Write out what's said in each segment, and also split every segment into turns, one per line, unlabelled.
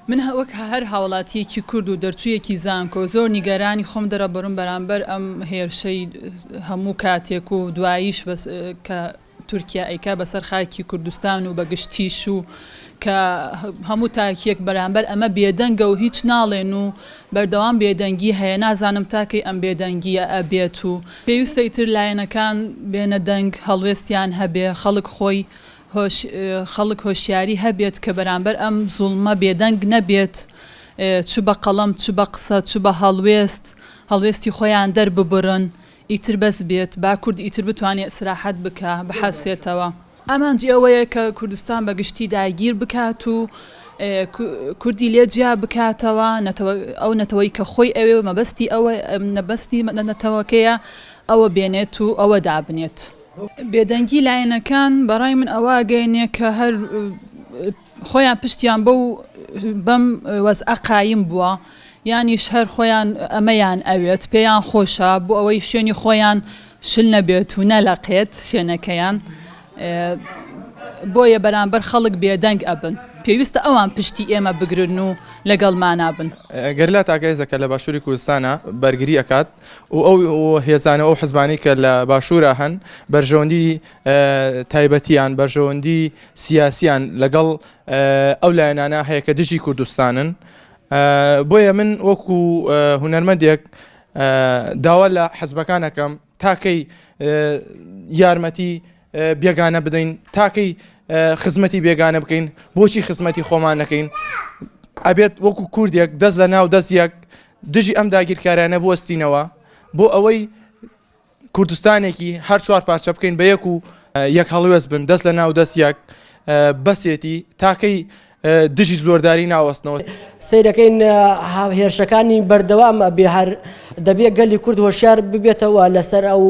من وەک هەر هاوڵاتیەکی کورد و دەرچوویەکی زانکۆ زۆر نیگەرانی خۆم دەرەبڕم بەرامبەر ئەم هێرشەی هەموو کاتێک و دواییش بەس کە تورکیا ئەیکا بەسەر خاکی کوردستان و بە گشتیش و کە هەموو تاکیەک بەرامبەر ئەمە بێدەنگە و هیچ ناڵێن و بەردەوام بێدەنگی هەیە نازانم تاکەی ئەم بێدەنگیە ئەبێت و پێویستە ئیتر لایەنەکان بێنە دەنگ هەڵوێستیان هەبێ خەڵک خۆی خەڵک هۆشیاری هەبێت کە بەرامبەر ئەم زوڵمە بێدەنگ نەبێت، چ بە قەڵەم، چ بە قسە، چ بە هەڵوێست، هەڵوێستی خۆیان دەرببڕن، ئیتر بەس بێت، با کورد ئیتر بتوانێت ئیسراحەت بکا، بحەسێتەوە. ئامانجی ئەوەیە کە کوردستان بە گشتی داگیر بکات و کوردی لێ جیا بکاتەوە، ئەو نەتەوەی کە خۆی ئەوێ و مەبەستی ئەوە، مەبەستی نەتەوەکەیە، ئەوە بێنێت و ئەوە دابنێت. بێدەنگی لایەنەکان بەڕای من ئەوە ئەگەیەنێ کە هەر خۆیان پشتیان بەو بەم وەزعە قایم بووە یانیش هەر خۆیان ئەمەیان ئەوێت پێیان خۆشە بۆ ئەوەی شوێنی خۆیان شل نەبێت و نەلەقێت شوێنەکەیان بۆیە بەرامبەر خەڵک بێدەنگ ئەبن پێویستە ئەوان پشتی ئێمە بگرن و لەگەڵمانا بن.
گەریلا تاکە هێزەکە لە باشووری کوردستانە بەرگری ئەکات و ئەو هێزانە و ئەو حزبانەی کە لە باشوورا هەن بەرژەوەندی تایبەتیان بەرژەوەندی سیاسیان لەگەڵ ئەو لایەنانە هەیە کە دژی کوردستانن بۆیە من وەکو هونەرمەندێک داوا لە حزبەکان ئەکەم تاکەی یارمەتی بێگانە بدەین تاکەی خزمەتی بێگانە بکەین بۆچی خزمەتی خۆمان نەکەین ئەبێت وەکو کوردێک دەست لە ناو دەست یەک دژی ئەم داگیرکاریانە بوەستینەوە بۆ ئەوەی کوردستانێکی هەر چوار پارچە بکەین بە یەک و یەک هەڵوێست بن دەست لە ناو دەست یەک بەسێتی تاکەی دژی زۆرداری ناوەستنەوە.
سەیرەکەین هێرشەکانی بەردەوام ئەبێ هەر دەبێ گەلی کورد هۆشیار ببێتەوە لەسەر ئەو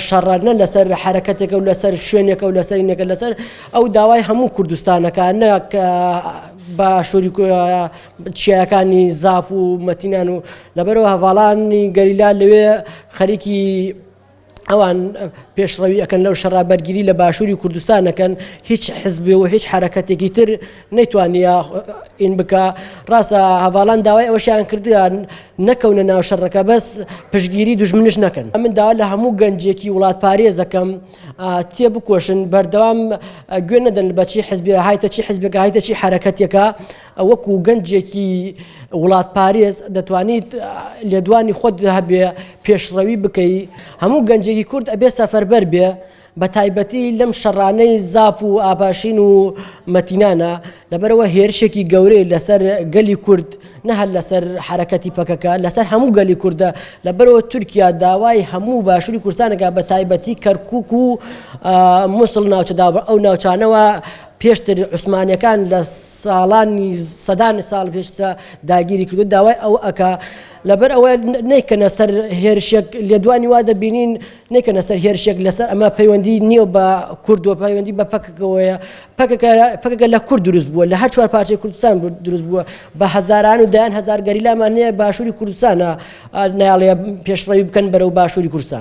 شەڕە نە لەسەر حەرەکەتێکە و لەسەر شوێنێکە و لەسەر اینێکە لەسەر ئەو داوای هەموو کوردستانەکە نەک باشووری چیاکانی زاپ و مەتینان و لەبەرەوە هەڤاڵانی گەریلا لەوێ خەریکی ئەوان پێشڕەوی ئەکەن لەو شەڕا بەرگری لە باشووری کوردستان ئەکەن هیچ حزبێ و هیچ حرەکەتێکی تر نەیتوانیە ئین بکە ڕاستە هەڤاڵان داوای ئەوەشیان کردیان نەکەونە ناو شەڕەکە بەس پشگیری دوژمنش نەکەن من داوا لە هەموو گەنجێکی وڵات پارێزەکەم تێ بکۆشن بەردەوام گوێ نەدەن بەچی حزبێ هایتە چی حزبێکە هایتە چی حرەکەتێکە وەکو گەنجێکی وڵاتپارێز دەتوانیت لێدوانی خۆت هەبێ پێشڕەوی بکەی هەموو گەنجێکی کورد ئەبێ سەفەربەر بێ بە تایبەتی لەم شەڕانەی زاپ و ئاپاشین و مەتینانە لەبەرەوە هێرشێکی گەورەی لەسەر گەلی کورد نە هەر لەسەر حرەکەتی پەکەکە لەسەر هەموو گەلی کوردە لەبەرەوە تورکیا داوای هەموو باشووری کوردستانەکە بە تایبەتی کەرکک و موسڵ ناوچەدا ئەو ناوچانەوە پێشتر عوسمانیەکان لە ساڵانی سەدان ساڵ پێشتە داگیری کردو داوای ئەوە ئەکا لەبەر ئەوە نەیکەنە سەر هێرشێک لێدوانی وا دەبینین نەیکەنە سەر هێرشێک لەسەر ئەمە پەیوەندی نییە بە کورد و پەیوەندی بە پەکەکەوەیە پەکەکە لە کورد دروست بووە لە هەر چوار پارچەی کوردستان دروست بووە بە هەزاران و دەیان هەزار گەریلامان هەیە باشووری کوردستانە نایڵێ پێشڕەوی بکەن بەرەو باشووری کوردستان.